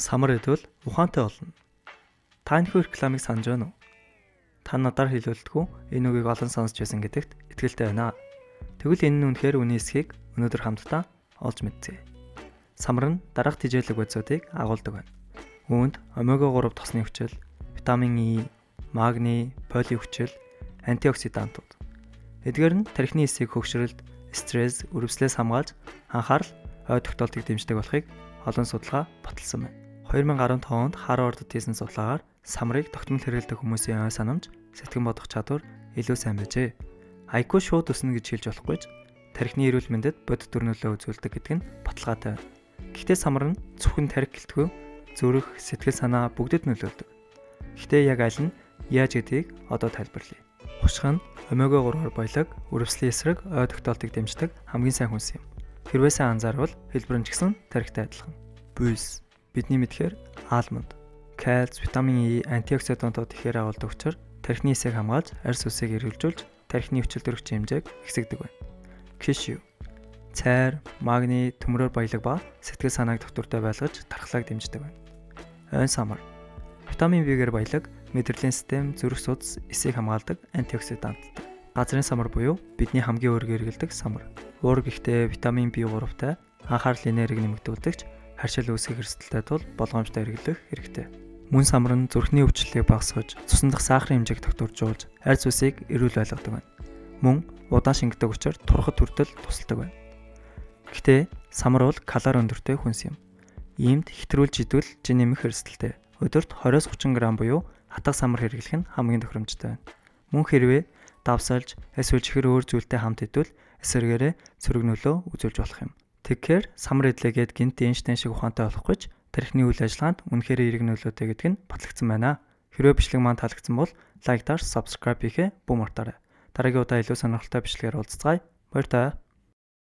Самар идвэл ухаантай болно. Та энэхүү рекламыг санаж байна уу? Та надаар хэлүүлдэггүй энэ үгийг олон сонсч байсан гэдэгт итгэлтэй байна. Тэгвэл энэ нь үнэхээр үнийн эсхийг өнөөдөр хамтдаа олж мэдцгээе. Самар нь дараах тэжээлэг бодисуудыг агуулдаг байна. Үүнд омега 3 тосны хүчил, витамин Е, магний, поли хүчил, антиоксидантууд. Эдгээр нь тархины эсийг хөгшрөлд, стресс, өрөвслөөс хамгаалж, анхаарал, ой тогтоолтыг дэмждэг болохыг олон судалгаа баталсан байна. 2015 онд Харвардд хийсэн судалгаагаар самрыг тогтмол хэрэглэдэг хүмүүсийн ой санамж, сэтгэн бодох чадвар илүү сайн байжээ. IQ шууд өснө гэж хэлж болохгүй ч тархины эрүүл мэндэд бодит үр нөлөө үзүүлдэг гэдэг нь баталгаатай байна. Гэхдээ самар нь зөвхөн тархи гэлтгүй зүрх, сэтгэл санаа бүгдэд нөлөөлдөг. Гэхдээ яг аль нь яаж гэдгийг одоо тайлбарлая. Хуших нь омега 3-аар баялаг, өрөвслийн эсрэг ой тогтоолтыг дэмждэг хамгийн сайн хүнс юм. Хэрвээ сайн анзаарвал хэлбэр нь ч гэсэн тархитай адилхан. Буйс бидний мэдэхээр almond, кальц, витамин Е, антиоксидантууд ихээр агуулдаг учраас тархины эсийг хамгаалж, арьс үсийг эргэлжүүлж, тархины өвчлөлт өргөчийн хэмжээг ихсгэдэг байна. Cashew цайр, магний, төмрөөр баялаг ба сэтгэл санааг тогтвортой байлгаж, тархлааг дэмждэг байна. Ойн самар витамин B-гээр баялаг, мэдрэлийн систем, зүрх судас, эсийг хамгаалдаг антиоксиданттай. Газрын самар буюу бидний хамгийн өөргөө хэрэглэдэг самар. Уург ихтэй витамин B3-тай анхаарал энерги нэмэгдүүлдэгч харшил үүсгэх эрсдэлтэй тул болгоомжтой хэрэглэх хэрэгтэй. Мөн самар нь зүрхний өвчлөлийг багасгаж, цусан дахь сахарын хэмжээг тогтворжуулж, арьс үсийг эрүүл байлгадаг байна. Мөн удаан шингэдэг учраас турахад хүртэл тусалдаг байна. Гэхдээ самар бол калори өндөртэй хүнс юм. Иймд хэтрүүлж идвэл жин нэмэх эрсдэлтэй. Өдөрт 20-30 г буюу хатаг самар хэрэглэх нь хамгийн тохиромжтой байна. Мөн хэрвээ давсалж эсвэл чихэр өөр зүйлтэй хамт идвэл эсрэгээрээ сөрөг нөлөө үзүүлж болох юм. Тэгэхээр самар идлээгээд гэнэт Эйнштейн шиг ухаантай болох гэж тархины үйл ажиллагаанд үнэхээр эерэг нөлөөтэй гэдэг нь батлагдсан байна. Хэрвээ бичлэг маань таалагдсан бол like дарж, subscribe хийхээ бүү мартаарай. Дараагийн удаа илүү сонирхолтой бичлэгээр уулзацгаая. Баяртай.